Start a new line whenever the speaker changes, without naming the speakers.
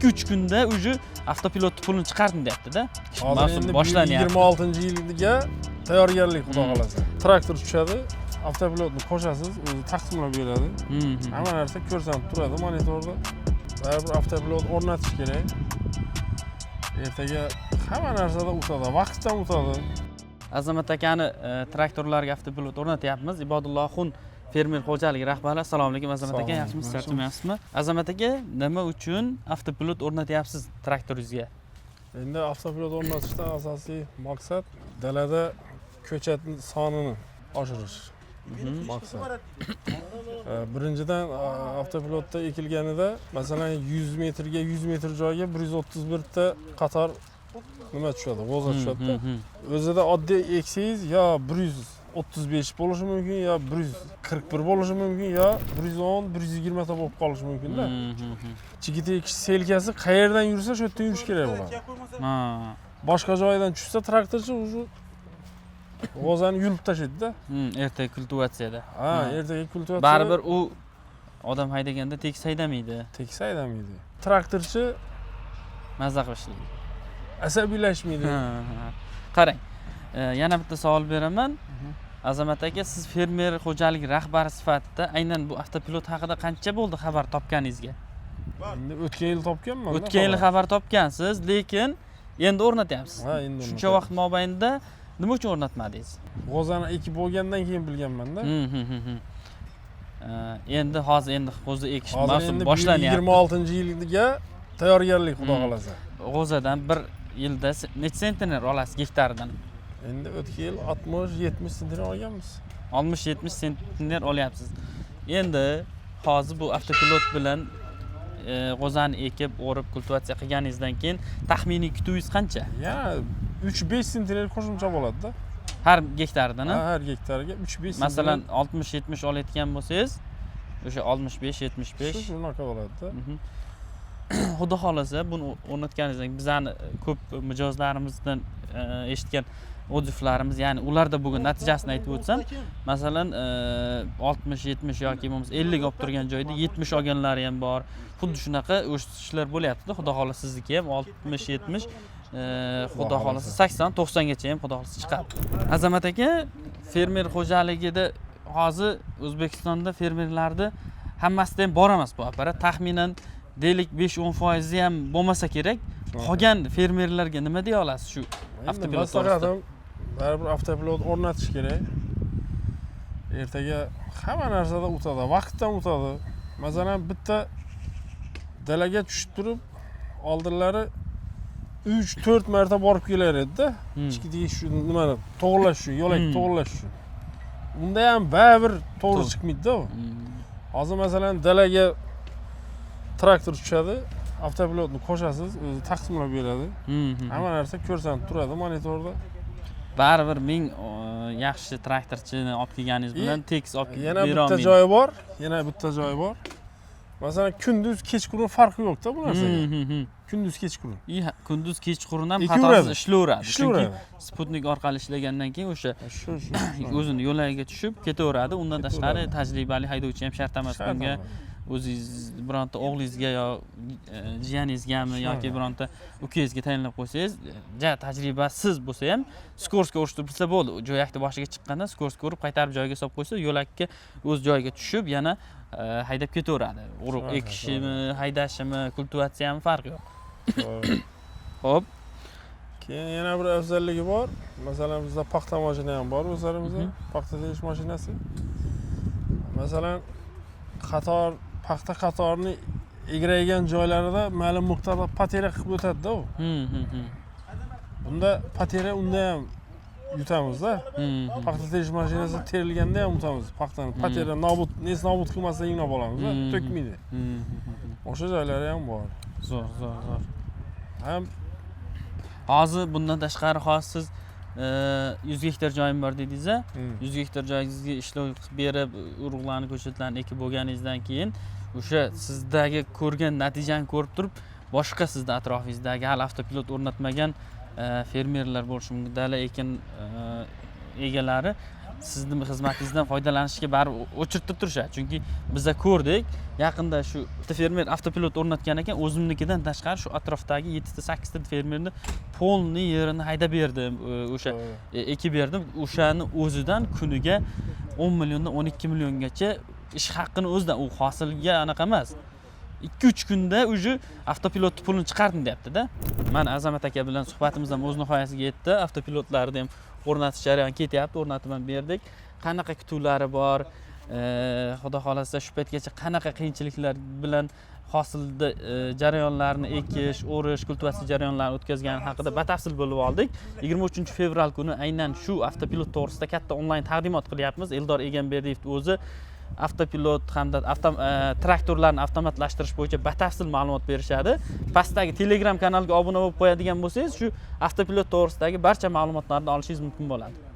2-3 kunda уже avtopilotni pulini chiqardim deyaptida.
Hozir
Mavsum
endi
boshlanyapti.
26-yilga tayyorgarlik, xudo xohlasa. Traktor tushadi, avtopilotni qo'shasiz, o'zi taqsimlab beradi. Hamma narsa ko'rsanib turadi monitorda. Baribir avtopilot o'rnatish kerak. Ertaga hamma narsada o'tadi, vaqtdan o'tadi.
Azamat akani traktorlarga avtopilot o'rnatyapmiz. Ibodulla Oxun fermer xo'jaligi rahbari. Assalomu alaykum, Azamat aka, yaxshimisiz, charchamayapsizmi? Azamat aka, nima uchun avtopilot o'rnatyapsiz traktoringizga?
Endi avtopilot o'rnatishdan asosiy maqsad dalada ko'chatni sonini oshirish maqsad. Birinchidan, avtopilotda ekilganida, masalan, 100 metrga 100 metr joyga 131 ta qator nima tushadi, g'o'za tushadida. O'zida oddiy eksangiz, yo 135 bo'lishi mumkin, yo 141 bo'lishi mumkin, yo 110, 120 ta bo'lib qolishi mumkinda. Chigit ekish селка si qayerdan yursa, shu yerdan yurish kerak bo'ladi. Boshqa joydan tushsa, traktorchi уже g'o'zani yulib tashlaydida.
Ertaga kultivatsiyada.
Ha, ertaga kultivatsiya.
Baribir u odam haydaganda tekis haydamaydi.
Tekis haydamaydi. Traktorchi
Mazza qilib ishlaydi.
Asabiylashmaydi.
Ha. Qarang, yana bitta savol beraman. Azamat aka, siz fermer xo'jaligi rahbari sifatida aynan bu avtopilot haqida qancha bo'ldi xabar topganingizga?
Endi o'tgan yil topganman.
O'tgan yil xabar topgansiz, lekin endi o'rnatyapsiz.
Ha, endi
Shuncha
o'rnatyapmiz.
vaqt mobaynida nima uchun o'rnatmadingiz?
G'o'zani ekib bo'lgandan keyin bilganmanda.
Endi hozir, endi g'o'za ekish
Hozir
mavsumi
endi
boshlanyapti.
26-yilga tayyorgarlik, xudo xohlasa.
G'o'zadan bir yilda necha sentner olasiz gektaridan?
Endi o'tgan yil 60-70 sentner olganmiz.
60-70 sentner olyapsiz. Endi hozir bu avtopilot bilan g'o'zani ekib, o'rib, kultivatsiya qilganingizdan keyin taxminiy kutuvingiz qancha?
Yana 3-5 sentner qo'shimcha bo'ladida.
Har gektaridan, a?
Ha, har gektarga 3-5.
Masalan, 60-70 olayotgan bo'lsangiz, o'sha 65-75.
Shu shunaqa bo'ladida.
Xudo xohlasa, buni o'rnatganingizdan keyin bizani ko'p mijozlarimizdan eshitgan отзыв larimiz, ya'ni ularda bugun natijasini aytib o'tsam, masalan, 60-70 yoki bo'lmasa 50 olib turgan joyda 70 olganlari ham bor. Xuddi shunaqa o'sishlar bo'lyaptida. Xudo xohlasa, sizniki ham 60-70, xudo xohlasa, 80-90gacha ham, xudo xohlasa, chiqadi. Azamat aka, fermer xo'jaligida hozir O'zbekistonda fermerlarni hammasida ham bor emas bu apparat. Taxminan deylik, 5-10 foizi ham bo'lmasa kerak. Qolgan fermerlarga nima deya olasiz shu
Endi
avtopilot to'g'risida?
Maslahatim, baribir avtopilot o'rnatish kerak. Ertaga hamma narsada o'tadi, vaqtdan o'tadi. Masalan, bitta dalaga tushib turib, oldinlari 3-4 marta borib kelar edida ichki shu nimani to'g'irlash uchun, yo'lak to'g'irlash uchun. Unda ham baribir to'g'ri chiqmaydida u. Hozir, masalan, dalaga traktor tushadi, avtopilotni qo'shasiz, o'zi taqsimlab beradi. Hamma narsa ko'rsanib turadi monitorda.
Baribir ming yaxshi traktorchini olib kelganingiz bilan tekis olib
Yana
bera
bitta
olmaydi.
joyi bor, yana bitta joyi bor. Masalan, kunduz, kechqurun farqi yo'qda bu narsaga. Kunduz, kechqurun.
И kunduz, kechqurun ham
Ekaveradi.
xatosiz ishlayveradi, chunki
Ishlayveradi.
sputnik orqali ishlagandan keyin o'sha
Shu shu.
o'zini yo'lagiga tushib ketaveradi. Undan tashqari,
Ketaveradi.
tajribali haydovchi ham shart emas
Shart
bunga.
emas.
O'zingiz bironta o'g'lingizga yo jiyaningizgami yoki bironta ukangizga tayinlab qo'ysangiz, ja tajribasiz bo'lsa ham, скорость ga urishtirib bilsa bo'ldi. Joyakni boshiga chiqqanda скорость ga urib, qaytarib joyiga solib qo'ysa, yo'lakka o'z joyiga tushib, yana haydab ketaveradi. Urug' ekishimi, haydashimi, kultivatsiyami, farqi yo'q. Ho'p.
Keyin yana bir afzalligi bor. Masalan, bizda paxta mashina ham bor o'zlarimizda. Paxta terish mashinasi. Masalan, qator paxta qatorini egraygan joylarida ma'lum miqdorda потеря qilib o'tadi-da u. Bunda потеря unda ham yutamizda. Paxta terish mashinasi terilganda ham yutamiz paxtani. Потеря nobud, nest nobud qilmasdan yig'nab olamiz, to'kmaydi. O'sha joylari ham bor.
Zo'r, zo'r, zo'r.
Ham
Hozir bundan tashqari, hozir siz 100 gektar joyim bor dedingiz a 100 gektar joyingizga ishlov qilib berib, urug'larni, ko'chatlarni ekib bo'lganingizdan keyin, o'sha sizdagi ko'rgan natijani ko'rib turib, boshqa sizni atrofingizdagi hali avtopilot o'rnatmagan fermerlar bo'lishi mumkin, dala ekin egalari Sizni xizmatingizdan foydalanishga baribir o'chirib turishadi, chunki biza ko'rdik yaqinda, shu bitta fermer avtopilot o'rnatgan ekan. O'zimnikidan tashqari shu atrofdagi yettita, sakkizta fermerni полный yerini haydab berdim, o'sha ekib berdim. O'shani o'zidan kuniga 10 milliondan 12 milliongacha ish haqqini o'zidan, u hosilga anaqa emas, 2-3 kunda уже avtopilotni pulini chiqardim deyaptida. Mana, Azamat aka bilan suhbatimiz ham o'z nihoyasiga yetdi. Avtopilotlarni ham o'rnatish jarayoni ketyapti, o'rnatib ham berdik. Qanaqa kutuvlari bor, xudo xohlasa, shu paytgacha qanaqa qiyinchiliklar bilan hosilni jarayonlarini, ekish, o'rish, kultivatsiya jarayonlarini o'tkazgani haqida batafsil bilib oldik. 23-fevral kuni aynan shu avtopilot to'g'risida katta onlayn taqdimot qilyapmiz. Eldor Egamberdiyevni o'zi avtopilot hamda traktorlarni avtomatlashtirish bo'yicha batafsil ma'lumot berishadi. Pastdagi Telegram kanalga obuna bo'lib qo'yadigan bo'lsangiz, shu avtopilot to'g'risidagi barcha ma'lumotlarni olishingiz mumkin bo'ladi.